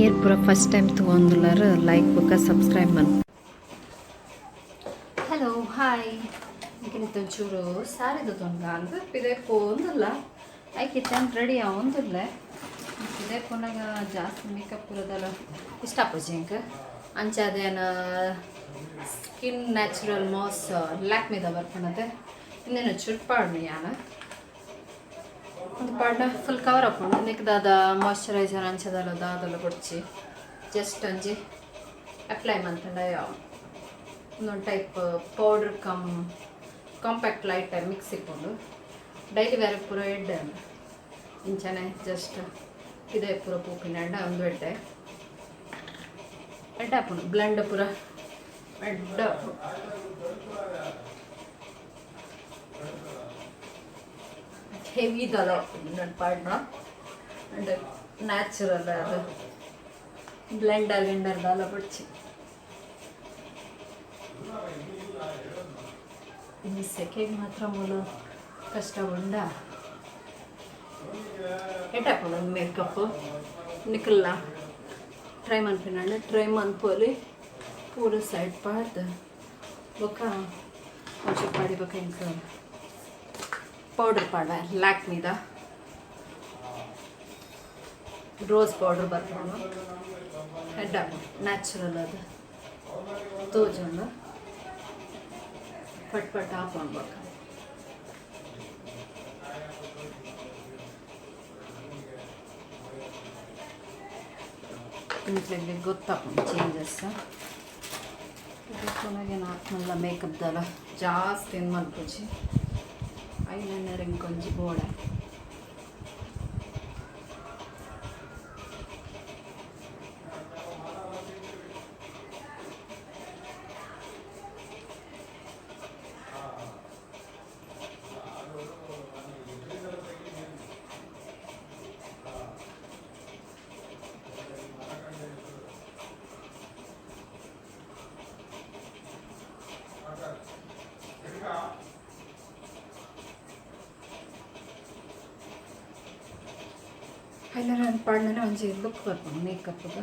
ಏರ್ ಪೂರ first time ತೂವೊಂದುಲ್ಲೆರ್ ಲೈಕ್ ಬೊಕ ಸಬ್ಸ್ಕ್ರೈಬ್ ಮನ್ಪು. Hello, hi. ಎಂಕುಲು ಒಂಚೂರು ಸಾರಿ ದೆತೊನ್ಗ ಅಂದ್ ಪಿದಯ್ ಪೋವೊಂದುಲ್ಲ. ಐಕ್ ಇತ್ತೆ ರೆಡಿ ಆವೊಂದುಲ್ಲೆ. ಪಿದಯ್ ಪೋನಗ ಜಾಸ್ತಿ ಮೇಕಪ್ ಪೂರದಲ್ಲ ಇಷ್ಟ ಆಪುಜಿ ಎಂಕ್. ಅಂಚಾದ್ ಯಾನ್ ಸ್ಕಿನ್ ನ್ಯಾಚುರಲ್ ಮಾಸ್ ಲ್ಯಾಕ್ಮಿದ ಬರ್ಪುಂಡತೆ, ಇಂದೆನ್ ಒಂಚೂರು ಪಾಡ್ನು ಯಾನ್. ಉಂದು ಪಾಡ್ಂಡ ಫುಲ್ ಕವರ್ ಆಪುಂಡು. ನೆಕ್ ದಾದ ಮಾಯ್ಶ್ಚರೈಸರ್ ಅಂಚದಲ್ಲ ದಾದಲ ಬೊಡ್ಚಿ. ಜಸ್ಟ್ ಒಂಜಿ ಅಪ್ಲೈ ಮಂತ್ಂಡ ಯಾವು. ಉಂದೊಂದು type powder cum compact light mix ಇಪ್ಪುಂಡು. ಡೈಲಿ ವೇರ್ ಪೂರ ಎಡ್ಡೆ. ಇಂಚನೆ ಜಸ್ಟ್ ಪಿದಯಿ ಪೂರ ಪೋಪಿನಂಡ ಉಂದು ಎಡ್ಡೆ, ಎಡ್ಡೆ ಆಪುಂಡು. ಬ್ಲೆಂಡ್ ಪೂರ ಎಡ್ಡೆ ಆಪುಂಡು. ಹೆವಿ ದಾಲ ಉಂದೆನ್ ಪಾಡ್ನ ಅಂಡ್ ನ್ಯಾಚುರಲ್ ಅದು. ಬ್ಲೆಂಡರ್ ಗಿಂಡರ್ ದಾಲ ಬೊಡ್ಚಿ. ಈ ಸೆಕೆಗೆ ಮಾತ್ರ ಮೂಲು ಕಷ್ಟ ಉಂಡ. ಎಡ್ಡೆ ಆಪುಂಡು ಮೇಕಪ್. ನಿಕುಲ್ಲ ಟ್ರೈ ಮನ್ಪಿನಂಡ ಟ್ರೈ ಮನ್ಪೊಲಿ. ಪೂರ ಸೈಡ್ ಪಾಡ್ದ್ ಬೊಕ್ಕ ಒಂಚೂರು ಪಾಡಿ ಬೊಕ್ಕ ಎಂಕ್ ಪೌಡರ್ ಪಾಡ್ವೆ. ಲ್ಯಾಕ್ಮಿದ ರೋಸ್ ಪೌಡರ್ ಬರ್ಪುಂಡು. ಎಡ್ಡೆ ಆಪುಂಡು, ನ್ಯಾಚುರಲ್ ಅದು ತೋಜುಂಡು. ಪಟ್ ಪಟ್ ಆಪುಂಡು. ಬೊಕ್ಕ ನಿಕ್ಲೆಗ್ ಗೊತ್ತಾಪುಂಡು ಚೇಂಜಸ್. ಆತ್ ಮಲ್ಲ ಮೇಕಪ್ ದಾಲ ಜಾಸ್ತಿ ಏನು ಮಲ್ಪುಜಿ. ಐಲೈನರ್ ಎಂಕೊಂಜಿ ಬೋಡೆ. ಐಲೈನರ್ ಪಾಡ್ನನೆ ಒಂಜಿ ಲುಕ್ ಬರ್ಪುಂಡು ಮೇಕಪ್ಗ್.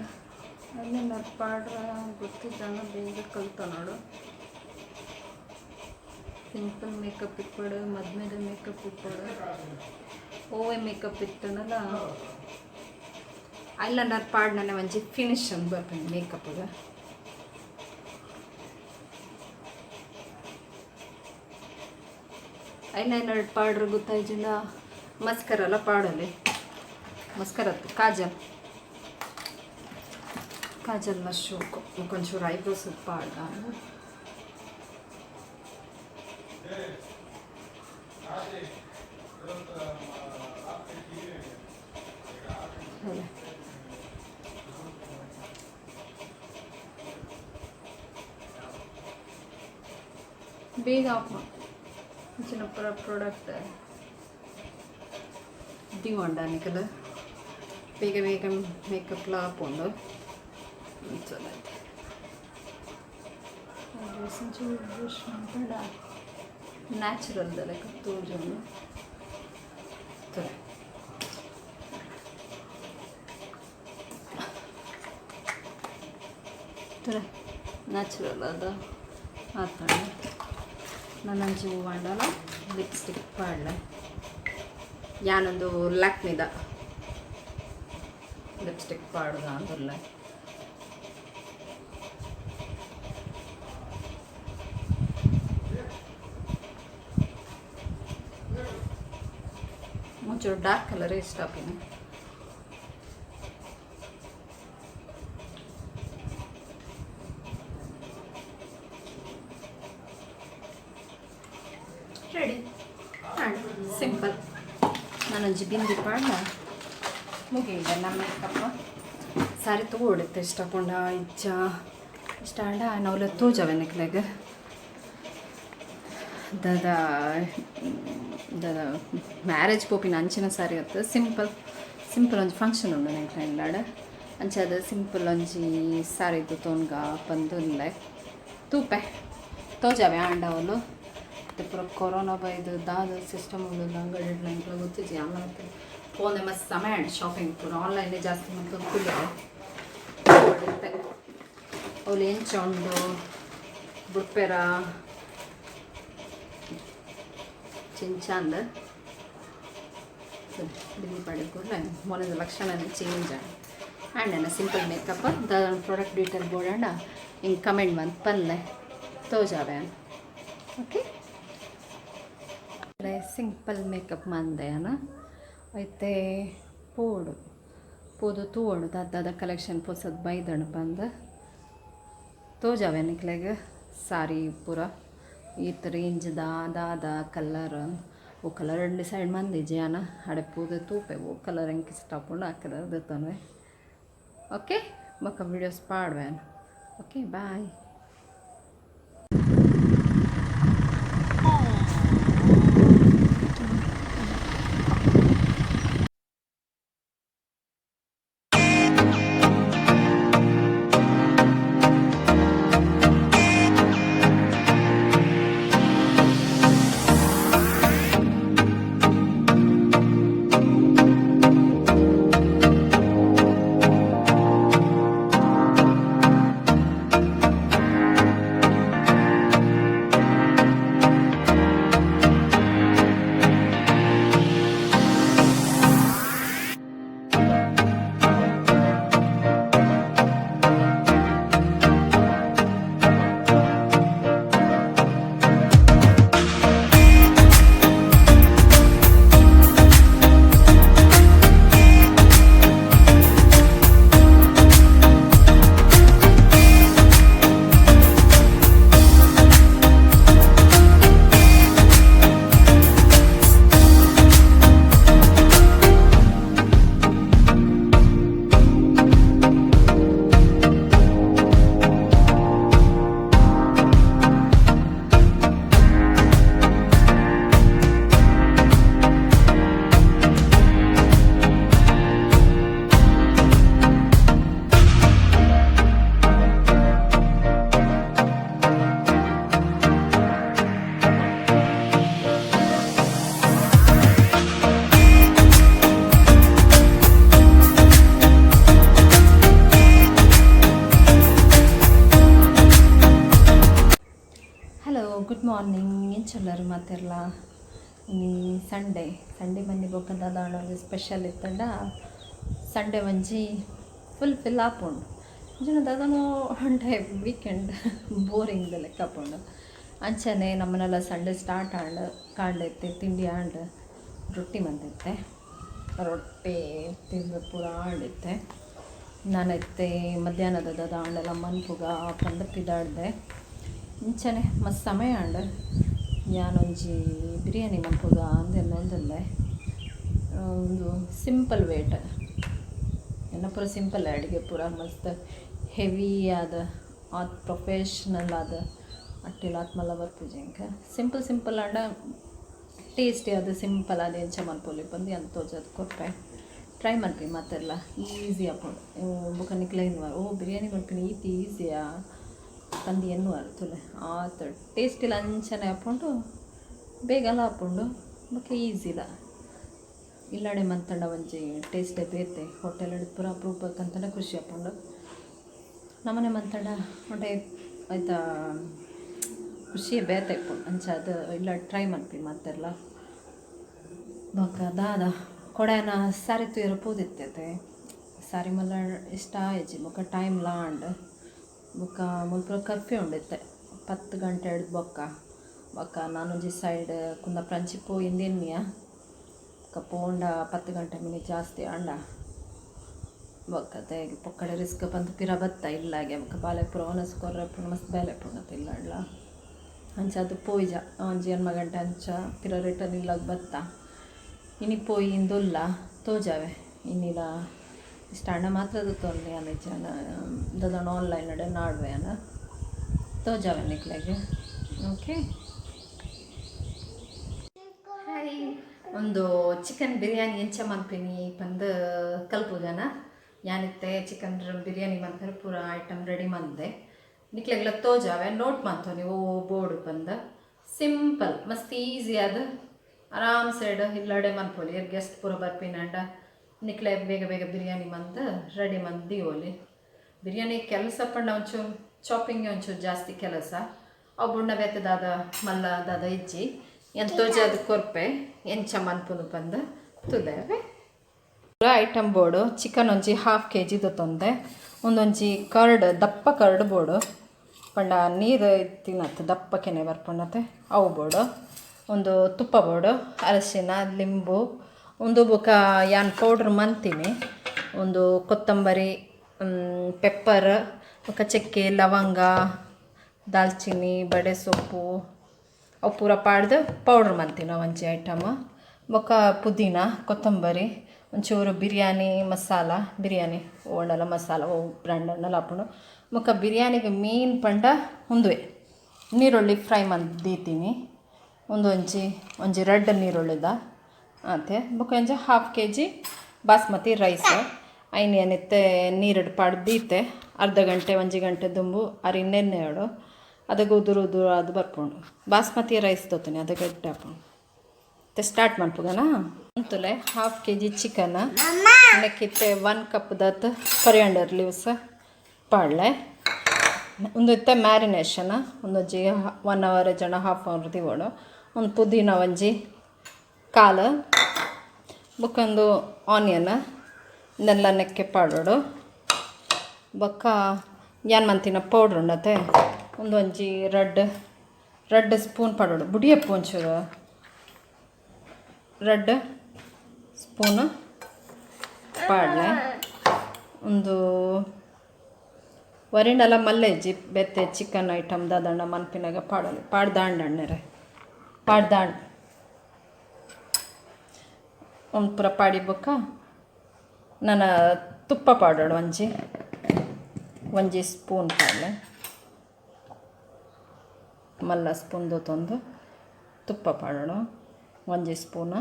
ಐಲೈನರ್ ಪಾಡ್ರ ಗೊತ್ತಿಜ್ಜಾಂಡ ಬೇಗ ಕಲ್ತೊನೊಡು. ಸಿಂಪಲ್ ಮೇಕಪ್ ಇಪ್ಪೊಡು, ಮದ್ಮೆದ ಮೇಕಪ್ ಇಪ್ಪೊಡು, ಓವೆ ಮೇಕಪ್ ಇತ್ತುಂಡಲ. ಐಲೈನರ್ ಪಾಡ್ನನೆ ಒಂಜಿ ಫಿನಿಶ್ ಅಂದ್ ಬರ್ಪುಂಡು ಮೇಕಪ್ಗ್. ಐಲೈನರ್ ಪಾಡ್ರೆ ಗೊತ್ತಾಯ್ಜಿಂಡ ಮಸ್ಕರಲ ಪಾಡೊಲಿ. ಮಸ್ಕರ ಅತ್ತ್, ಕಾಜಲ್. ಕಾಜಲ್ನ ಶೋಕು. ಒಂಚೂರು ಐಬ್ರೋಸ್ ಪಾಡ್ದ. ಬೇಗ ಆಫ್ ಇಂಚಿನ ಪೂರ ಪ್ರಾಡಕ್ಟ್. ದೀವೊಂಡ ನಿಕಲ್ ಬೇಗ ಬೇಗ ಮೇಕಪ್ಲ ಆಪುಂಡು. ಅಂಚ. ಒಂಚೂರು ಬ್ರಷ್ ಮನ್ಪುಂಡ ನ್ಯಾಚುರಲ್ ದ ಲೆಕ ತೋಜುಂಡು. ತೂಲೆ, ತೂಲೆ, ನ್ಯಾಚುರಲ್ ಅದ ಆತಂಡ. ನನೊಂಜಿ ಒವ್ವಾಂಡಲ ಲಿಪ್ಸ್ಟಿಕ್ ಪಾಡ್ಲೆ. ಯಾನೊಂದು ಲ್ಯಾಕ್ಮಿದ ಲಿಪ್ಸ್ಟಿಕ್ ಪಾಡುದ ಅಂದುಲ್ಲೆ. ಒಂಚೂರು ಡಾರ್ಕ್ ಕಲರ್ ಇಷ್ಟ ಆಪಿನ. ರೆಡಿ ಆಂಡ್ ಸಿಂಪಲ್. ನಾನೊಂಜಿ ಬಿಂದಿ ಪಾಡ್ಲ ಮುಗಿಂಡ ನಮ್ಮ ಮೇಕಪ್. ಸಾರಿ ತೂವೊಡಿತ್ತೆ, ಇಷ್ಟ ಪುಂಡ ಇಜ್ಜ. ಇಷ್ಟ ಆಂಡ ನೌಲ ತೋಜವೆ ನಿಕ್ಲೆಗ್. ದಾದ ದಾದ ಮ್ಯಾರೇಜ್ ಪೋಪಿನ ಅಂಚಿನ ಸಾರಿ ಅತ್ತು. ಸಿಂಪಲ್ ಸಿಂಪಲ್ ಒಂಜಿ ಫಂಕ್ಷನ್ ಉಂಡು ಎಂಕ್ಲೆ ಇಲ್ಲಡ್. ಅಂಚಾದ್ ಸಿಂಪಲ್ ಒಂಜಿ ಸಾರಿ ದೆತೊನ್ಗ ಪಂದ್ ಉಲ್ಲೆ. ತೂಪೆ, ತೋಜಾವೆ ಆಂಡ ಅವುಲು. ಇತ್ತೆ ಪೂರ ಕೊರೋನಾ ಬೈದ್ ದಾದ ಸಿಸ್ಟಮ್ ಉಂಡು ಅಂಗಡಿಡ್ ಎಂಕ್ಲ ಗೊತ್ತಿಜ್ಜಿ. ಆಂಡ ಪೋನೆ ಮಸ್ತ್ ಸಮಯ ಆಂಡ್. ಶಾಪಿಂಗ್ ಪೂರ ಆನ್ಲೈನ್ ಜಾಸ್ತಿ ಮಂತೊಂದು ಕುಲ್ಲುವೆ. ಅವ್ಲು ಎಂಚ ಉಂಡು ಬುಡ್ಪೆರ ಚಿಂಚಾಂದ ಬಿಂದಿ ಪಾಡಿ ಕೂಡ ಮೊನದ ಲಕ್ಷಣ ಚೇಂಜ್ ಆಂಡ್ ನನ್ನ simple makeup the product detail ಬೋಡಂಡ ಹಿಂಗೆ ಕಮೆಂಟ್ ಮಂತ್ ಪನ್ಲೆ ತೋಜಾವೆ. ಓಕೆ, ಸಿಂಪಲ್ ಮೇಕಪ್ ಮಂದೆ ಅನ ಐತೆ ಪೋಡು ಪೋದು ತೂವೊಡು ದಾದ ಕಲೆಕ್ಷನ್ ಪೊಸದ್ ಬೈದಣ ಪಂದ್ ತೋಜಾವೆ ನಿಕ್ಲೆಗ್ ಸಾರಿ ಪೂರ ಈತ್ ರೇಂಜ್ ದಾದ ಕಲರ್ ಓ ಕಲರ್ ಡಿಸೈಡ್ ಮಂದಿಜಿ ಅನ ಅಡೆ ಪೂದು ತೂಪೆ ಓ ಕಲರ್ ಎಂಕ್ ಇಷ್ಟ ಆಪುಂಡು ಆ ಕಲರ್ ದೆತ್ತೊನ್ವೆ. ಓಕೆ, ಬೊಕ ವಿಡಿಯೋಸ್ ಪಾಡ್ವೆ. Okay, bye. Hello, Good morning. ಎಂಚುಲ್ಲರು ಮಾತೆರ್ಲ? ಇನಿ ಸಂಡೇ. ಸಂಡೇ ಬನ್ನಿ ಬೊಕ್ಕ ದಾದ ಒಂಜಿ ಸ್ಪೆಷಲ್ ಇತ್ತಂಡ ಸಂಡೇ ಒಂಜಿ ಫುಲ್ ಫಿಲ್ ಆಪುಂಡು. ಅಂಚನೆ ದಾದನೋ ಒಂಟೆ ವೀಕೆಂಡ್ ಬೋರಿಂಗ್ ಲೆಕ್ಕ ಆಪುಂಡು. ಅಂಚನೆ ನಮ್ಮನೆಲ್ಲ ಸಂಡೇ ಸ್ಟಾರ್ಟ್ ಆಂಡ್. ಕಾಂಡೆ ಇತ್ತೆ ತಿಂಡಿ ಆಂಡ್, ರೊಟ್ಟಿ ಮಂತಿತ್ತೆ. ರೊಟ್ಟಿ ತಿಂದು ಪೂರ ಆಂಡಿತ್ತೆ. ನಾನಿತ್ತೆ ಮಧ್ಯಾಹ್ನದ ದಾದ ಆಂಡಲ ಮನ್ಪುಗ ಪಂದ್ ಪಿದಾಡ್ದೆ. ಇಂಚನೆ ಮಸ್ತ್ ಸಮಯ ಆಂಡ್. ಯಾನೊಂಜಿ ಬಿರಿಯಾನಿ ಮನ್ಪುಗ ಅಂದ್ ಎನ್ನೊಂದುಲ್ಲೆ. ಒಂದು ಸಿಂಪಲ್ ವೇಟ್ ಎನ್ನ ಪೂರ ಸಿಂಪಲ್ ಅಡುಗೆ. ಪೂರ ಮಸ್ತ್ ಹೆವಿ ಆದ ಆತ್ ಪ್ರೊಫೆಷ್ನಲ್ ಆದ ಅಟ್ಟಿಲ್ ಆತ್ ಮಲ್ಲ ಬರ್ಪುಜಿ ಎಂಕ್. ಸಿಂಪಲ್ ಸಿಂಪಲ್ ಆಂಡ ಟೇಸ್ಟಿ ಆದ್ ಸಿಂಪಲ್ ಆದ್ ಎಂಚ ಮನ್ಪೊಲಿ ಪಂದ್ ಯಾನ್ ತೋಜಾದ್ ಕೊರ್ಪೆ. ಟ್ರೈ ಮನ್ಪಿ ಮಾತೆರ್ಲ, ಈಸಿ ಆಪುಂಡು. ಬೊಕ ನಿಕ್ಲೆ ಎನ್ನುವರ್, ಓ ಬಿರಿಯಾನಿ ಮನ್ಪಿನ ಈತ್ ಈಸಿಯಾ ಪಂದ್ ಎನ್ನುವರ್. ತೂಲೆ, ಆತ್ ಟೇಸ್ಟಿಲ ಅಂಚನೆ ಆಪುಂಡು, ಬೇಗಲ ಆಪುಂಡು, ಬೊಕ ಈಸಿಲ. ಇಲ್ಲಡೆ ಮಂತಂಡ ಒಂಜಿ ಟೇಸ್ಟೇ ಬೇತೆ. ಹೋಟೆಲ್ ಪೂರ ಅಪರೂಪಕ್ಕೆ ಅಂತಂಡ ಖುಷಿ ಆಪುಂಡು. ನಮ್ಮನೆ ಮಂತಂಡ ಒಂಟೆ ಐತ ಖುಷಿಯೇ ಬೇತೆ ಇಪ್ಪುಂಡು. ಅಂಚಾದ್ ಇಲ್ಲ ಟ್ರೈ ಮನ್ಪಿ ಮಾತೆರ್ಲ. ಬೊಕ ದಾದ ಕೊಡೆನ ಸಾರಿ ತೂಯೆರೆ ಪೋದಿತ್ತತೆ. ಸಾರಿ ಮಲ್ಲ ಇಷ್ಟ ಆಯಿಜಿ. ಬೊಕ ಟೈಮ್ಲ ಆಂಡ್. ಬೊಕ ಮುಲ್ಪ ಕರ್ಫ್ಯೂ ಉಂಡಿತ್ತೆ 10 ಗಂಟೆ ಹಿಡ್ದು. ಬೊಕ್ಕ ಬೊಕ್ಕ ನಾನೊಂಜಿ ಸೈಡ್ ಕುಂದಾಪುರ ಅಂಚಿ ಪೋಯಿಂದೆನ್ನಿಯ. ಬೊಕ್ಕ ಪೋಂಡ 10 ಗಂಟೆ ಮಿನಿ ಜಾಸ್ತಿ ಆಂಡ. ಬೊಕ್ಕ ದಾಯೆಗ್ ಪೊಕ್ಕಡೆ ರಿಸ್ಕ್ ಪಂದ್ ಪಿರ ಬತ್ತ ಇಲ್ಲಾಗೆ. ಬೊಕ್ಕ ಬಾಲೆ ಪೂರ ವನಸ್ ಕೊರ್ರೆ ಪೂರ ಮಸ್ತ್ ಬೇಲೆ ಇಪ್ಪುಂಡತ ಇಲ್ಲಡ್ಲ. ಅಂಚಾದ್ ಪೋಯಿಜ. ಒಂಜಿ 8 ಗಂಟೆ ಅಂಚ ಪಿರ ರಿಟರ್ನ್ ಇಲ್ಲಾಗ ಬತ್ತ. ಇನಿ ಪೋಯಿಂದುಲ್ಲ, ತೋಜಾವೆ. ಇನ್ನಿಲ ಇಷ್ಟ ಆಂಡ ಮಾತ್ರ ತೂತೊಂದು ಯಾನ್ ಇಜ್ಜಾಂಡ ದಾದಾಂಡ ಆನ್ಲೈನ್ ನಾಡುವೆ ಯಾನ್. ತೋಜಾವೆ ನಿಕ್ಲೆಗ್. Okay, hi. ಒಂದು ಚಿಕನ್ ಬಿರಿಯಾನಿ ಎಂಚ ಮನ್ಪಿನಿ ಪಂದ್ ಕಲ್ಪುಗನ. ಯಾನಿತ್ತೆ ಚಿಕನ್ ಬಿರಿಯಾನಿ ಮನ್ಪೆರೆ ಪೂರ ಐಟಮ್ ರೆಡಿ ಮಂದೆ. ನಿಕ್ಲೆಗ್ಲ ತೋಜಾವೆ. ನೋಟ್ ಮಂತೊನಿ ಓ ಬೋಡು ಪಂದ್. ಸಿಂಪಲ್, ಮಸ್ತ್ ಈಸಿ ಆದ್ ಆರಾಮ್ ಸೈಡ್ ಇಲ್ಲಡೆ ಮನ್ಪೊಲಿ. ಗೆಸ್ಟ್ ಪೂರ ಬರ್ಪಿನಾಂಡ ನಿಕ್ಲೆ ಬೇಗ ಬೇಗ ಬಿರಿಯಾನಿ ಮಂತ್ ರೆಡಿ ಮಂತ್ ದೀವೊಲಿ. ಬಿರಿಯಾನಿ ಕೆಲಸ ಪಂಡ ಒಂಚೂರು ಚಾಪಿಂಗ್ ಒಂಚೂರು ಜಾಸ್ತಿ ಕೆಲಸ. ಅವು ಬುಣ್ಣ ಬೇತೆ ದಾದ ಮಲ್ಲ ದಾದ ಇಜ್ಜಿ ಎಂತೋಜಿ ಅದು ಕೊರ್ಪೆ ಎಂಚ ಮನ್ಪುನು ಪಂದ್ ತುಲೆ. ಐಟಮ್ ಬೋಡು ಚಿಕನ್ ಒಂಜಿ ಹಾಫ್ ಕೆ ಜಿ ದೊತ್ತೊಂದೆ. ಒಂದೊಂಜಿ ಕರ್ಡ್, ದಪ್ಪ ಕರ್ಡ್ ಬೋಡು. ಪಂಡ ನೀರು ತಿನ್ನತ್ತೆ ದಪ್ಪ ಕೆನೆ ಬರ್ಪುಂಡತೆ, ಅವು ಬೋಡು. ಒಂದು ತುಪ್ಪ ಬೋಡು, ಅರಶಿನ, ಲಿಂಬು, ಒಂದು ಬೊಕ ಯಾನ್ ಪೌಡ್ರ್ ಮಂತೀನಿ. ಒಂದು ಕೊತ್ತಂಬರಿ, ಪೆಪ್ಪರ್, ಬೊಕ ಚಕ್ಕೆ, ಲವಂಗ, ದಾಲ್ಚಿನ್ನಿ, ಬಡೆ ಸೊಪ್ಪು, ಅವು ಪೂರ ಪಾಡ್ದು ಪೌಡ್ರ್ ಮಂತೀನಿ ಒಂಜಿ ಐಟಮ್. ಬೊಕ ಪುದೀನ, ಕೊತ್ತಂಬರಿ, ಒಂಚೂರು ಬಿರಿಯಾನಿ ಮಸಾಲ, ಬಿರಿಯಾನಿ ಓಂಡಲ ಮಸಾಲ ಓ ಬ್ರ್ಯಾಂಡ್ ಅಂಡಲ ಆಪುಂಡು. ಬೊಕ ಬಿರಿಯಾನಿಗೆ ಮೇನ್ ಪಂಡ ಉಂದುವೆ ನೀರುಳ್ಳಿ ಫ್ರೈ ಮಂತ್ ದೀತೀನಿ. ಒಂದು ಒಂಜಿ ಒಂಜಿ ರಡ್ಡ್ ನೀರುಳ್ಳಿದ ಆತೆ. ಬೊಕ ಒಂಜಿ half K G basmati rice. ಐನ್ ಏನಿತ್ತೆ ನೀರುಡ್ ಪಾಡ್ದು ದೀತೆ ಅರ್ಧ ಗಂಟೆ ಒಂಜಿ ಗಂಟೆ ದುಂಬು. ಅರಿ ನೆನ್ನೆಯೋಡು ಅದಕ್ಕೆ ಉದುರು ಉದುರು ಅದು ಬರ್ಪುಂಡು. ಬಾಸ್ಮತಿ ರೈಸ್ ದೊತ್ತನಿ, ಅದಕ್ಕೆ ಎಡ್ಡೆ ಆಪುಂಡು. ಮತ್ತೆ ಸ್ಟಾರ್ಟ್ ಮನ್ಪುಗನಾ? ಅಂತುಲೆ ಹಾಫ್ ಕೆ ಜಿ ಚಿಕನ್ ನೆಕ್ಕಿತ್ತೆ 1 ಕಪ್ ದತ್ ಕೊರಿಯಾಂಡರ್ ಲೀವ್ಸ್ ಪಾಡ್ಲೆ. ಒಂದು ಇತ್ತೆ ಮ್ಯಾರಿನೇಷನ್ ಒಂದೊಂಜಿ 1 ಅವರ್ ಜನ ಹಾಫ್ ಅವರ್ ದಿವೋಡು. ಒಂದು ಪುದೀನ ಒಂಜಿ ಕಾಲು, ಬೊಕ್ಕೊಂದು ಆನಿಯನ್, ಇದೆಲ್ಲ ನೆಕ್ಕೆ ಪಾಡೋಡು. ಬೊಕ್ಕ ಯಾನ್ ಮಂತಿನ ಪೌಡ್ರ್ ಉಂಡತೆ, ಒಂದೊಂಜಿ ರಡ್ಡ್ ರಡ್ಡ್ ಸ್ಪೂನ್ ಪಾಡೋಡು. ಬುಡಿಯಪ್ಪು ಒಂಚೂರು. ರಡ್ಡ್ ಸ್ಪೂನ್ ಪಾಡ್ಲೆ. ಒಂದು ವರಿಂಡಲ ಮಲ್ಲೆಜ್ಜಿ. ಬೇತೆ ಚಿಕನ್ ಐಟಮ್ ದಾದಂಡ ಮನ್ಪಿನಾಗ ಪಾಡೋಲಿ, ಪಾಡ್ದಾಂಡ್ ಅಣ್ಣರೆ ಪಾಡ್ದಾಂಡ್. ಒಂದು ಪೂರ ಪಾಡಿ ಬೊಕ್ಕ ನನ್ನ ತುಪ್ಪ ಪಾಡೋಡು. ಒಂಜಿ ಒಂಜಿ ಸ್ಪೂನ್ ಪಾಡ್ಲೆ. ಮಲ್ಲ ಸ್ಪೂನ್ ದೊತ್ತೊಂದು ತುಪ್ಪ ಪಾಡೋಣ ಒಂಜಿ ಸ್ಪೂನ್.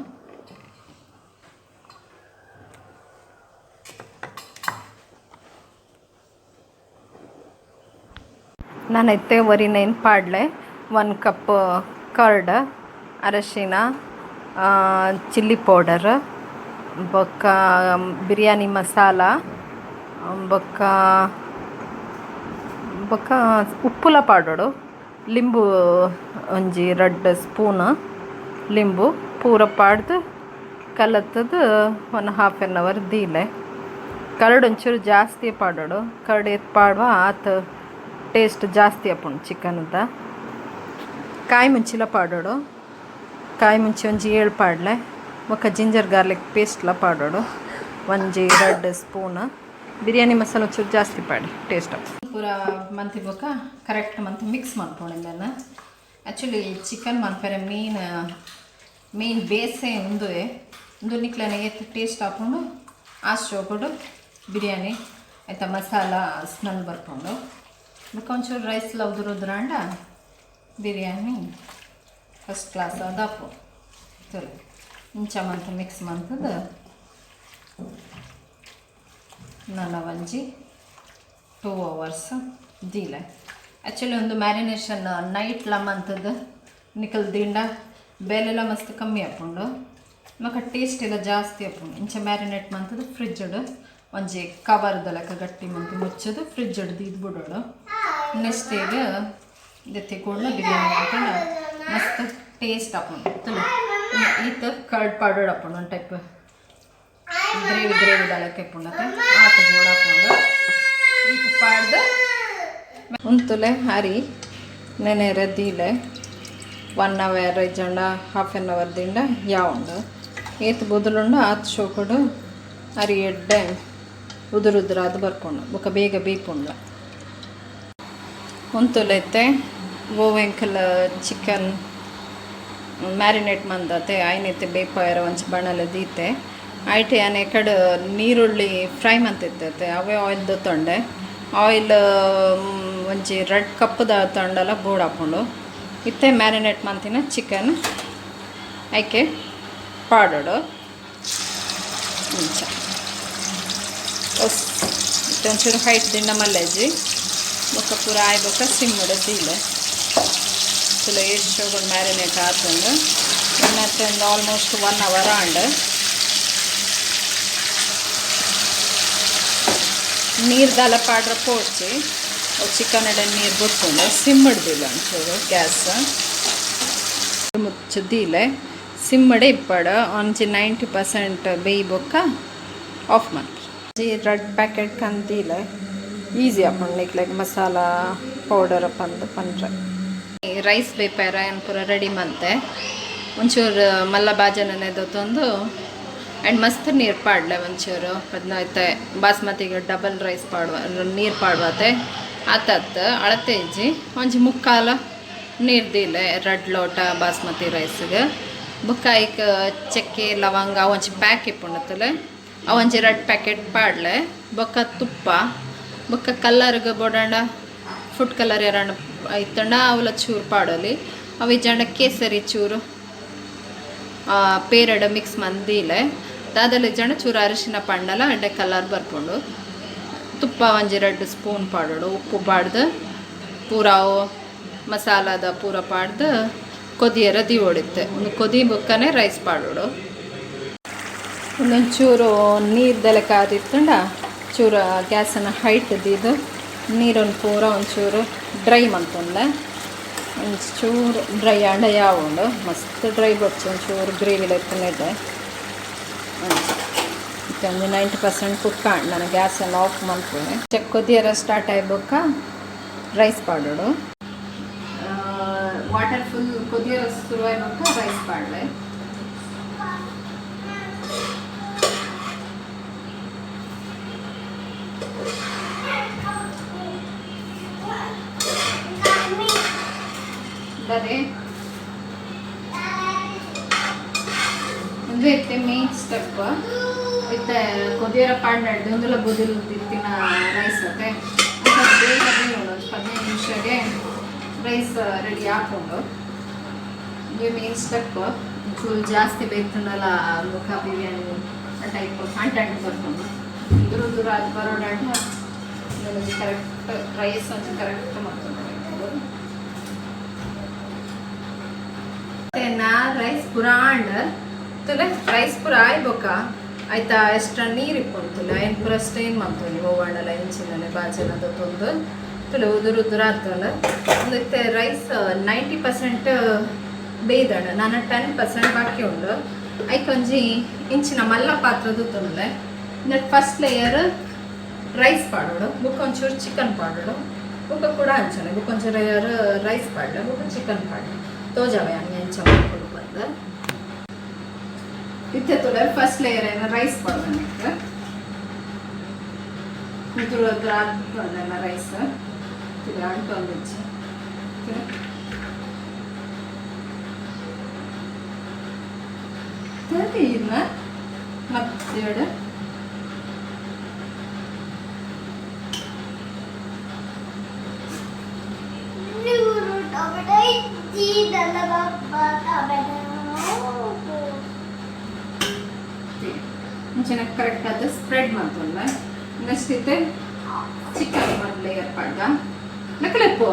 ನಾನು ಇತ್ತೆ ಒರಿನೈನ್ ಪಾಡ್ಲೆ. 1 ಕಪ್ ಕರ್ಡ್, ಅರಶಿನ, ಚಿಲ್ಲಿ ಪೌಡರ್, ಬೊಕ್ಕ ಬಿರಿಯಾನಿ ಮಸಾಲ, ಬೊಕ್ಕ ಬೊಕ್ಕ ಉಪ್ಪುಲ ಪಾಡೋಡು. ಲಿಂಬು ಒಂಜಿ ರಡ್ಡ್ ಸ್ಪೂನ್ ಲಿಂಬು ಪೂರ ಪಾಡ್ದು ಕಲತ್ತದು ಒನ್ ಹಾಫ್ ಆನ್ ಅವರ್ ದೀಲೆ. ಕರ್ಡ್ ಒಂಚೂರು ಜಾಸ್ತಿ ಪಾಡೋಡು. ಕರ್ಡ್ ಏತ್ ಪಾಡುವ ಆತ್ ಟೇಸ್ಟ್ ಜಾಸ್ತಿ ಆಪುಂಡು ಚಿಕನ್ದ. ಕಾಯಿ ಮುಂಚಿಲ ಪಾಡೋಡು. ಕಾಯಿ ಮುಂಚಿ ಒಂಜಿ ಏಳು ಪಾಡ್ಲೆ. ಬೊಕ್ಕ ಜಿಂಜರ್ ಗಾರ್ಲಿಕ್ ಪೇಸ್ಟ್ಲ ಪಾಡೋಡು ಒಂಜಿ ರಡ್ಡ್ ಸ್ಪೂನ್. ಬಿರಿಯಾನಿ ಮಸಾಲ ಒಂಚೂರು ಜಾಸ್ತಿ ಪಾಡಿ, ಟೇಸ್ಟ್ ಪೂರ ಮಂತಿ ಬೊಕ್ಕ ಕರೆಕ್ಟ್ ಮಂತ್ ಮಿಕ್ಸ್ ಮನ್ಪೊಡು ಇಂದೆನ್. ಆ್ಯಕ್ಚುಲಿ ಚಿಕನ್ ಮನ್ಪೆರೆ ಮೇನ್ ಮೇನ್ ಬೇಸೇ ಉಂದುವೆ. ಉಂದು ನಿಕ್ಲೆನ ಏತ್ ಟೇಸ್ಟ್ ಆಪುಂಡು ಆ ಶೋಕುಡು ಬಿರಿಯಾನಿ ಆಯ್ತಾ ಮಸಾಲ ಸ್ಮೆಲ್ ಬರ್ಪುಂಡು. ಬೊಕ್ಕ ಒಂಚೂರು ರೈಸ್ ಉದುರು ಉದುರಾಂಡ ಬಿರಿಯಾನಿ ಫಸ್ಟ್ ಕ್ಲಾಸ್ ಅದಾಪು. ತುಲೆ ಇಂಚ ಮಂತ್ ಮಿಕ್ಸ್ ಮಂತದ ನನ್ನ ಒಂಜಿ 2 ಅವರ್ಸ್ ದೀಲೆ. ಆ್ಯಕ್ಚುಲಿ ಒಂದು ಮ್ಯಾರಿನೇಷನ್ ನೈಟ್ಲ ಮಂತದ ನಿಕಲ್ ದಿಂಡ ಬೇಲೆಲ್ಲ ಮಸ್ತ್ ಕಮ್ಮಿ ಆಪುಂಡು, ಮಕ್ಕ ಟೇಸ್ಟ್ ಎಲ್ಲ ಜಾಸ್ತಿ ಆಪುಂಡು. ಇಂಚ ಮ್ಯಾರಿನೇಟ್ ಮಂತದ ಫ್ರಿಜ್ಡ್ ಒಂಜಿ ಕವರ್ದ ಲೆಕ್ಕ ಗಟ್ಟಿ ಮಂತ್ ಮುಚ್ಚದು ಫ್ರಿಜ್ ದೀದ್ ಬಿಡೋಡು. ನೆಕ್ಸ್ಟ್ ಡೇಗೆ ದೆತ್ತಿ ಕೂಡಲೇ ಬಿರಿಯಾನಿ ಮಾಡ್ಕೊಂಡು ಮಸ್ತ್ ಟೇಸ್ಟ್ ಆಪುಂಡು. ತುಲೆ ಈತ ಕರ್ಡ್ ಪಾಡೋಡು ಆಪುಂಡು. ಒಂದು ಟೈಪ್ ಗ್ರೇವಿ ಗ್ರೇವಿ ದಾಲಕ್ಕೆ ಆಪುಂಡತೆ, ಆತ ಬೋಡ ಆಪುಂಡು. ಈತ ಪಾಡ್ದು ಉಂತುಲೆ ಅರಿ ನೆನೆರೆ ದೀಲೆ. 1 ಅವರ್ ಇಜ್ಜಂಡ ಹಾಫ್ ಆನ್ ಅವರ್ ದಿಂಡ ಯಾವುಂಡು. ಏತ್ ಬೊದಲುಂಡು ಆತ್ ಶೋಕುಡು ಅರಿ ಎಡ್ಡೆ ಉದುರು ಉದುರಾದ್ ಬರ್ಪುಂಡು, ಬೊಕ ಬೇಗ ಬೇಪುಂಡು. ಉಂತುಲೈತೆ ಓವೆಂಕಲ್ ಚಿಕನ್ ಮ್ಯಾರಿನೇಟ್ ಮಂದತೆ ಐನಿತ್ತೆ ಬೇಪಾಯರ ಒಂಜಿ ಬಣಲೆ ದೀತೆ. ಐಟೆ ಯಾನ್ ಎಕಡ್ ನೀರುಳ್ಳಿ ಫ್ರೈ ಮಂತಿತ್ತತೆ, ಅವೇ ಆಯಿಲ್ ದೊತ್ತೊಂಡೆ. ಆಯಿಲ್ ಒಂಜಿ ರಡ್ಡ್ ಕಪ್ಪುದ ತಂಡಲ ಬೋಡಾಪುಂಡು. ಇತ್ತೆ ಮ್ಯಾರಿನೇಟ್ ಮಂತಿನ ಚಿಕನ್ ಐಕೆ ಪಾಡೋಡು ಇಂಚ. ಇತ್ತೆ ಒಂಚೂರು ಹೈಟ್ ದಿಂಡ ಮಲ್ಲೆಜ್ಜಿ. ಬೊಕ್ಕ ಪೂರ ಆಯ್ ಬೊಕ್ಕ ಸಿಮ್ಮುಡು ದೀಲೆ. ತುಲೆ ಏತ್ ಶೋಕುಡು ಮ್ಯಾರಿನೇಟ್ ಆತುಂಡು. ಮತ್ತೆ ಒಂದು ಆಲ್ಮೋಸ್ಟ್ 1 ಅವರ್ ಆಂಡ್. ನೀರು ದಾಲ ಪಾಡ್ರ ಪೋಡ್ಚಿ. ಚಿಕನ್ ಎಡೆ ನೀರು ಬುಡ್ಕೊಂಡು ಸಿಮ್ಮಡ್ದಿಲ್ಲ ಒಂಚೂರು ಗ್ಯಾಸ್ ಮುಚ್ಚುದಿಲ್ಲ ಸಿಮ್ಮಡೆ ಇಪ್ಪಡ ಒಂಜಿ 90% ಬೇಯಿ ಬೊಕ್ಕ ಆಫ್ ಮಲ್ಪಿ. ರಡ್ ಪ್ಯಾಕೆಟ್ ಕಂದಿಲ್ಲ, ಈಸಿ ಆಪುಂಡು ನಿಕ್ಲೆಗ್ ಮಸಾಲ ಪೌಡರ್ ಪಂದ್ ಪನ್ರೆ. ರೈಸ್ ಬೇಪಾರ ಏನು ಪೂರ ರೆಡಿ ಮಂತೆ. ಒಂಚೂರು ಮಲ್ಲ ಬಾಜನನೆ ದೊತ್ತೊಂದು ಆ್ಯಂಡ್ ಮಸ್ತ್ ನೀರು ಪಾಡ್ಲೆ ಒಂಚೂರು. ಪದ್ನಾಯ್ತೆ ಬಾಸ್ಮತಿಗೆ ಡಬಲ್ ರೈಸ್ ಪಾಡುವ ನೀರು ಪಾಡುವತೆ ಆತತ್ ಅಳತೆ ಇಜ್ಜಿ. ಒಂಜಿ ಮುಕ್ಕಾಲ ನೀರು ದೀಲೆ ರಡ್ ಲೋಟ ಬಾಸ್ಮತಿ ರೈಸ್ಗೆ. ಬೊಕ್ಕ ಐಕ್ ಚಕ್ಕೆ, ಲವಂಗ ಒಂಜಿ ಪ್ಯಾಕ್ ಇಪ್ಪುಂಡತ್ತಲೆ, ಅವು ಒಂಜಿ ರಡ್ ಪ್ಯಾಕೆಟ್ ಪಾಡ್ಲೆ. ಬೊಕ್ಕ ತುಪ್ಪ, ಬೊಕ್ಕ ಕಲ್ಲರ್ಗೆ ಬೋಡಂಡ ಫುಡ್ ಕಲರ್ ಏರಣ್ಣ ಇತ್ತಂಡ ಅವಲ ಚೂರು ಪಾಡಲಿ. ಅವು ಇಜ್ಜಂಡ ಕೇಸರಿ ಚೂರು ಪೇರಡ ಮಿಕ್ಸ್ ಮಂದಿಲೆ. ದಾದಲ ಇಜ್ಜಂಡ ಚೂರು ಅರಿಶಿನ ಪಂಡಲ ಅಡ್ಡೆ ಕಲರ್ ಬರ್ಪುಂಡು. ತುಪ್ಪ ಒಂಜಿ 2 ಸ್ಪೂನ್ ಪಾಡೋಡು. ಉಪ್ಪು ಪಾಡ್ದು, ಪೂರಾವು ಮಸಾಲದ ಪೂರ ಪಾಡ್ದು ಕೊದಿಯರ ದಿವೊಡಿತ್ತೆ. ಒಂದು ಕೊದಿ ಬೊಕ್ಕನೆ ರೈಸ್ ಪಾಡೋಡು. ಒಂದೊಂಚೂರು ನೀರು ದೆಲಕ ಆದಿತ್ತಂಡ ಚೂರು ಗ್ಯಾಸನ್ನು ಹೈಟ್ ದೀದು ನೀರನ್ನು ಪೂರ ಒಂಚೂರು ಡ್ರೈ ಮಂತೊಂಡೆ. ಒಂಚೂರು ಡ್ರೈ ಆಂಡ ಯಾವುಂಡು, ಮಸ್ತ್ ಡ್ರೈ ಬೊಚ್ಚು, ಒಂಚೂರು ಗ್ರೇವಿ ಲೆಕ್ಕನೆ. ಒಂಜಿ 90% ಕುಕ್ ಆಂಡ್. ನಾನು ಗ್ಯಾಸನ್ನು ಆಫ್ ಮಲ್ಪುವೆ. ಚೆಕ್ ಕೊದಿಯರ ಸ್ಟಾರ್ಟ್ ಆಯ್ಬೊಕ್ಕ ರೈಸ್ ಪಾಡೋಡು. ವಾಟರ್ ಫುಲ್ ಕೊದಿಯರ ಶುರು ಆಯ್ಬೊಕ್ಕ ರೈಸ್ ಪಾಡ್ಲೆ. ದಾದೆ ಉಂದು ಇತ್ತೆ ಮೇನ್ ಸ್ಟೆಪ್. ಇತ್ತೆ ಕೊದಿಯರ ಪಾಡ್ನಡ್ದು ಒಂದುಲ ಬೊದಿಲ್ ದಿತ್ತಿನ ರೈಸ್ ಅತ್ತೆ, ಬೇಗ ಬೇಯೋಣ. ಒಂದು 15 ನಿಮಿಷಗೆ ರೈಸ್ ರೆಡಿ ಹಾಕೊಂಡು. ಇದು ಮೇನ್ ಸ್ಟೆಪ್. ಚೂರು ಜಾಸ್ತಿ ಬೇಯ್ತಂಡಲ್ಲ ಮುಖ ಬಿರಿಯಾನಿ ಟೈಪ್ ಅಂಟು ಅಂಟು ಬರ್ಕೊಂಡು ದೂರ ದೂರ ಅದು ಬರೋಡಾಟ. ಕರೆಕ್ಟ್ ರೈಸ್ ಒಂಚೂರು ಕರೆಕ್ಟ್ ಮಾಡ್ಕೊಂಡು. ನಾ ರೈಸ್ ಪೂರ ಆಂಡ್ ತುಲೆ. ರೈಸ್ ಪೂರ ಆಯ್ಬೊಕ್ಕ ಆಯ್ತಾ ಎಕ್ಸ್ಟ್ರಾ ನೀರು ಇಪ್ಪುಂಡು. ಐನ್ ಪೂರ ಸ್ಟೈನ್ ಮಲ್ತೊಲಿ. ಓವಾಂಡಲ ಇಂಚಿನನೆ ಬಾಜನದ ತೊಂದು ತುಲೆ ಉದುರು ಉದುರು ಆತಂಡ. ಒಂದು ಇತ್ತೆ ರೈಸ್ 90% ಬೇಯ್ದಂಡ, ನಾನು 10% ಬಾಕಿ ಉಂಡು. ಐಕ್ ಒಂಜಿ ಇಂಚಿನ ಮಲ್ಲ ಪಾತ್ರದ ತೊಂದೆ. ಫಸ್ಟ್ ಲೇಯರ್ ರೈಸ್ ಪಾಡೋಡು, ಬೊಕ್ಕ ಒಂಚೂರು ಚಿಕನ್ ಪಾಡೋಡು. ಬೊಕ್ಕ ಕೂಡ ಅಂಚನೆ ಬೊಕ್ಕ ಒಂಚೂರು ಲೇಯರ್ ರೈಸ್ ಪಾಡ್ಲೆ, ಬೊಕ್ಕ ಚಿಕನ್ ಪಾಡ್ಲೆ. ತೋಜಾವೆ ಹಂಗೆ ಅಂಚ ಮಲ್ಪೊಡು ಪಂದ್. ಇತ್ತೆ ತುಲೆ, ಫಸ್ಟ್ ಲೇಯರ್ ಏನ ರೈಸ್ ಪಾಡ್ಬೇಕು. ಉದುರು ಉದುರು ಆತ್ಕೊಂಡೆಲ್ಲ ರೈಸ್ ತುಲೆ ಅಂಟೊಂದಿಚ್ಚಿ ತುಲೆ. ಸರಿ, ಇಲ್ಲ ಮತ್ತೆರಡು. ಟೊಮೆಟೊ ಇಜ್ಜಿ ಟೊಮೆಟೊ. ಮುಂಚೆನೆ ಕರೆಕ್ಟ್ ಆದ ಸ್ಪ್ರೆಡ್ ಮಾಡ್ಕೊಂಡ. ನೆಕ್ಸ್ಟ್ ಇತ್ತೆ ಚಿಕನ್ ಒಂದು ಲೇಯರ್ ಪಾಡ್ದ ನಕಲೆಪ್ಪು.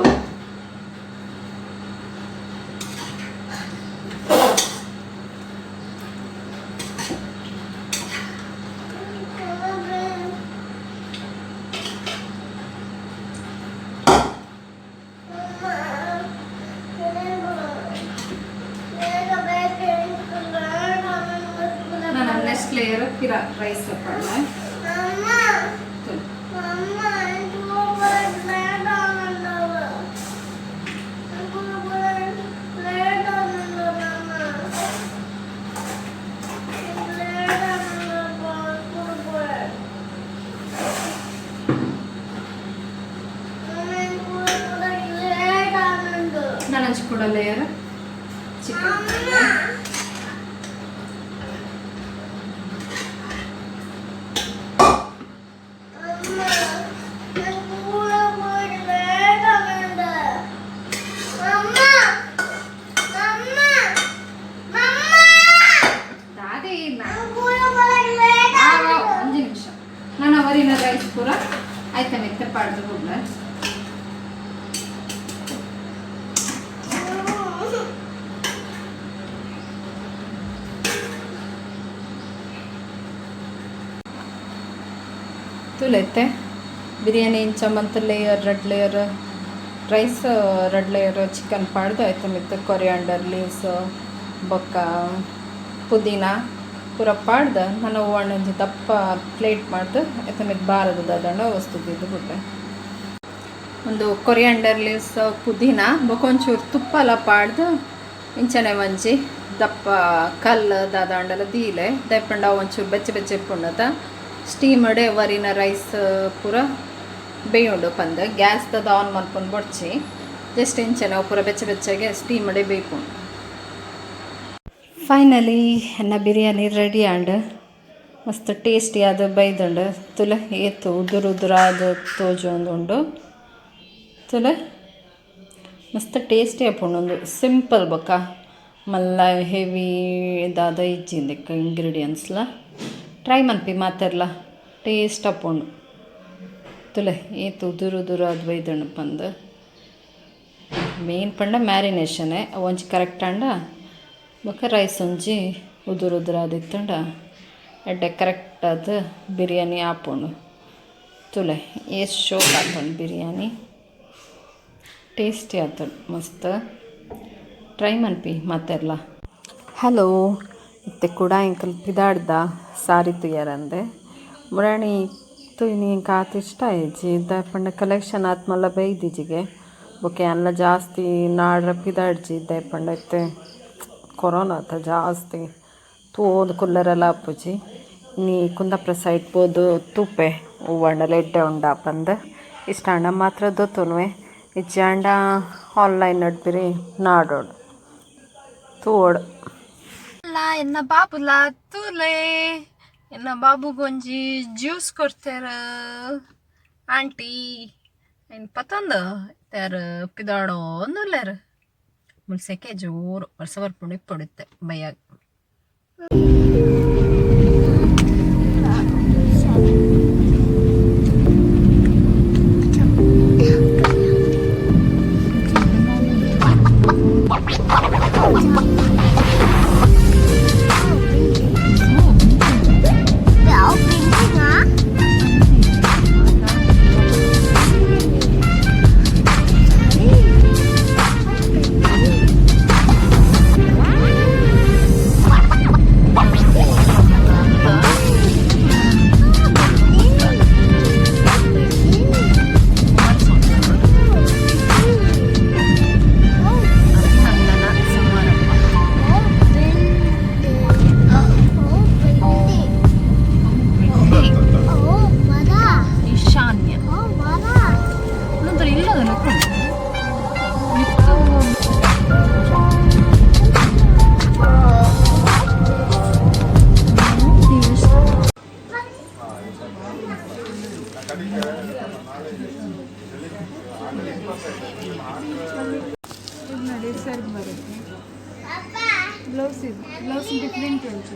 ನಾನು ನೆಕ್ಸ್ಟ್ ಲೇಯರ್ ಕಿರ ರೈಸ್ ಪಾಡ್ದೆ. ನಾನು ಹಂಚ್ಕೊಡೋ ಲೇಯರ್ ಚಿಕನ್. ಅದೇ ಒಂಜಿ ನಿಮಿಷ. ನಾನು ಅವರಿನ ರೈಸ್ ಪೂರ ಆಯ್ತಾ ಮೆತ್ತೆ ಪಾಡ್ದು ಹೋಗ್ಲ. ತುಲೆತ್ತೆ. ಬಿರಿಯಾನಿ ಇಂಚ ಮಂತ್ ಲೇಯರ್ ರಡ್ ಲೇಯರ್ ರೈಸ್ ರಡ್ ಲೇಯರ್ ಚಿಕನ್ ಪಾಡ್ದು ಐತ ಮಿತ್ತ್ ಕೊರಿಯಾಂಡರ್ ಲೀವ್ಸ್ ಬೊಕ್ಕ ಪುದೀನ ಪೂರ ಪಾಡ್ದು ನನ ಒಂಜಿ ದಪ್ಪ ಪ್ಲೇಟ್ ಮಾಡ್ದು ಐತ ಮಿತ್ತ್ ಬಾರದ ದಾದಂಡ ವಸ್ತು ದೀದ್ ಬುಡ್ಪೆ. ಒಂದು ಕೊರಿಯಾಂಡರ್ ಲೀವ್ಸ್ ಪುದೀನ ಬೊಕ ಒಂಚೂರು ತುಪ್ಪಲ ಪಾಡ್ದು ಇಂಚನೆ ಒಂಜಿ ದಪ್ಪ ಕಲ್ಲು ದಾದಾಂಡಲ ದೀಲೆ ದಾಯೆ ಪಂಡ ಒಂಚೂರು ಬೆಚ್ಚ ಬೆಚ್ಚ ಇಪ್ಪುಂಡತ ಸ್ಟೀಮಡೆ ವರಿನ ರೈಸ್ ಪೂರ ಬೇಯುಂಡು ಪಂದ್ ಗ್ಯಾಸ್ ದಾದ ಆನ್ ಮನ್ಪುನ ಬೊಡ್ಚಿ ಜಸ್ಟ್ ಇಂಚನೆ ಅವು ಪೂರ ಬೆಚ್ಚ ಬೆಚ್ಚಗೆ ಸ್ಟೀಮಡೆ ಬೇಯ್ಪುಂಡು. ಫೈನಲಿ ಎನ್ನ ಬಿರಿಯಾನಿ ರೆಡಿ ಆಂಡ್. ಮಸ್ತ್ ಟೇಸ್ಟಿ ಆದ್ ಬೈದುಂಡು. ತೂಲೆ ಏತ್ ಉದುರು ಉದುರಾದ್ ತೋಜೊಂದುಂಡು. ತೂಲೆ ಮಸ್ತ್ ಟೇಸ್ಟಿ ಆಪುಂಡು. ಉಂದು ಸಿಂಪಲ್ ಬೊಕ್ಕ ಮಲ್ಲ ಹೆವಿ ದಾದ ಇಜ್ಜಿ ಇಂದೆಕ್ ಇಂಗ್ರೀಡಿಯೆಂಟ್ಸ್ಲ. ಟ್ರೈ ಮನ್ಪಿ ಮಾತೆರ್ಲ, ಟೇಸ್ಟ್ ಆಪುಂಡು. ತೂಲೆ ಏತ್ ಉದುರು ಉದುರಾದ್ ಬೈದುಂಡು ಪಂದ್. ಮೇನ್ ಪಂಡ ಮ್ಯಾರಿನೇಷನ್ ಅವು ಒಂಜಿ ಕರೆಕ್ಟ್ ಆಂಡ ಬೊಕ್ಕ ರೈಸ್ ಒಂಜಿ ಉದುರು ಉದುರಾದ್ ಇತ್ತುಂಡ ಎಡ್ಡೆ ಕರೆಕ್ಟ್ ಆದ್ ಬಿರಿಯಾನಿ ಆಪುಂಡು. ತೂಲೆ ಏತ್ ಶೋಕ್ ಆತುಂಡು ಬಿರಿಯಾನಿ, ಟೇಸ್ಟಿ ಆತುಂಡು ಮಸ್ತ್. ಟ್ರೈ ಮನ್ಪಿ ಮಾತೆರ್ಲ. ಹಲೋ, ಇತ್ತೆ ಕುಡ ಎಂಕುಲು ಪಿದಾಡ್ದ ಸಾರಿ ತೂಯರಂದೆ. ಮುರಾಣಿ ತೂಯಿನಿ ಎಂಕ್ ಆತ್ ಇಷ್ಟ ಆಯಿಜಿ. ದಾಯೆ ಪಂಡ ಕಲೆಕ್ಷನ್ ಆತ್ ಮಲ್ಲ ಬೈದಿಜಿಗೆ. ಬೊಕ ಯಾನ್ಲ ಜಾಸ್ತಿ ನಾಡ್ರೆ ಪಿದಾಡ್ಜಿ. ದಾಯೆ ಪಂಡ ಇತ್ತೆ ಕೊರೋನಾ ಅತ ಜಾಸ್ತಿ ತೂವೊಂದು ಕುಲ್ಲರೆಲ ಆಪುಜಿ. ಇನಿ ಕುಂದಾಪುರ ಸೈಡ್ ಪೋದು ತೂಪೆ ಒವ್ವಾಂಡಲ ಎಡ್ಡೆ ಉಂಡಾ ಪಂದ್. ಇಷ್ಟ ಆಂಡ ಮಾತ್ರ ದೆತೊನುವೆ, ಇಜ್ಜಾಂಡ ಆನ್ಲೈನ್ ಡ್ ನಾಡೋಡು ತೂವೊಡು. ಎನ್ನ ಬಾಬುಲ ತೂಲೆ, ಎನ್ನ ಬಾಬುಗೊಂಜಿ ಜ್ಯೂಸ್ ಕೊರ್ತೆರ್ ಆಂಟಿ. ಐನ್ ಪತೊಂದು ಇತ್ತೆ ಪಿದಾಡೊಂದುಲ್ಲೆರ್. ಮುಲ್ ಸೆಕೆ ಜೋರು, ಬರ್ಸ ಬರ್ಪುಂಡು ಇಪ್ಪೊಡು ಇತ್ತೆ ಬಯ್ಯಗ್. ಅಭಿನಂದನ ಸಮಾರಂಭ. ಈಶಾನ್ಯ ನಂತರ ಇಲ್ಲದ ಮಿತ್ತು. ಇದು ನೋಡಿ, ಸೆರಗ್ ಬರುತ್ತೆ. ಬ್ಲೌಸ್, ಇದು ಬ್ಲೌಸ್ ಡಿಫ್ರೆಂಟ್ ಉಂಟು.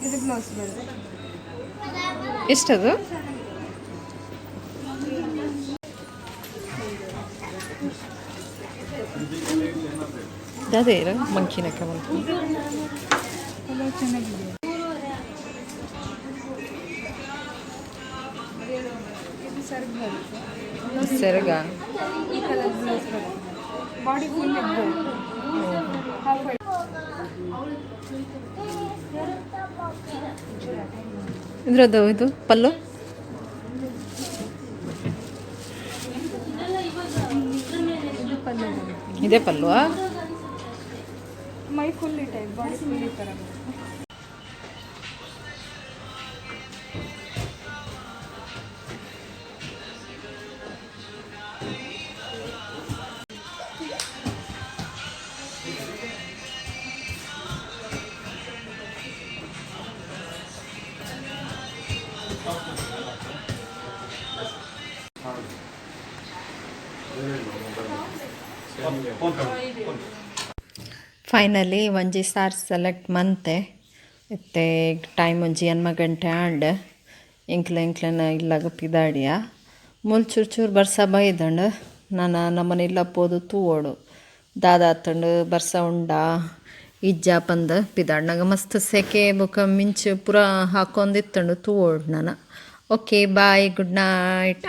ಇದು ಬ್ಲೌಸ್ ಬರುತ್ತೆ. ಎಷ್ಟದು? ಅದೇ ಮಂಕಿನಕ. ಕಲರ್ ಚೆನ್ನಾಗಿದೆ. ಇದು ಸೆರಗ್ ಬರುತ್ತೆ. ಸೆರಗ. ಈ ಕಲರ್ ಬ್ಲೌಸ್ ಬರುತ್ತೆ. ಬಾಡಿ ಫುಲ್ ಇದು ಹಾಫ್. ಇದ್ರದ್ದು ಇದು ಪಲ್ಲು. ಇದು ಪಲ್ಲು ಬರುತ್ತೆ. ಇದೇ ಪಲ್ಲುವಾ? ಮೈ ಫುಲ್ ಈ ಟೈಪ್, ಬಾಡಿ ಫುಲ್ ಈ ಥರ ಬರುತ್ತೆ. ಫೈನಲಿ ಒಂಜಿ ಸಾರ್ ಸೆಲೆಕ್ಟ್ ಮಂತೆ. ಇತ್ತೆ ಟೈಮ್ ಒಂಜಿ 8 ಗಂಟೆ ಆಂಡ್. ಎಂಕ್ಲ ಎಂಕ್ಲೆನ ಇಲ್ಲಗ ಪಿದಾಡಿಯ. ಮೂಲು ಚೂರು ಚೂರು ಬರ್ಸ ಬೈದಂಡು. ನನ ನಮನ ಇಲ್ಲ ಪೋದು ತೂವೊಡು ದಾದಾತುಂಡು, ಬರ್ಸ ಉಂಡಾ ಇಜ್ಜಾ ಪಂದ್. ಪಿದಾಡ್ನಾಗ ಮಸ್ತ್ ಸೆಕೆ ಬೊಕ ಮಿಂಚು ಪೂರ ಹಾಕೊಂದಿತ್ತುಂಡು. ತೂವೊಡು ನನ. Okay, bye, good night.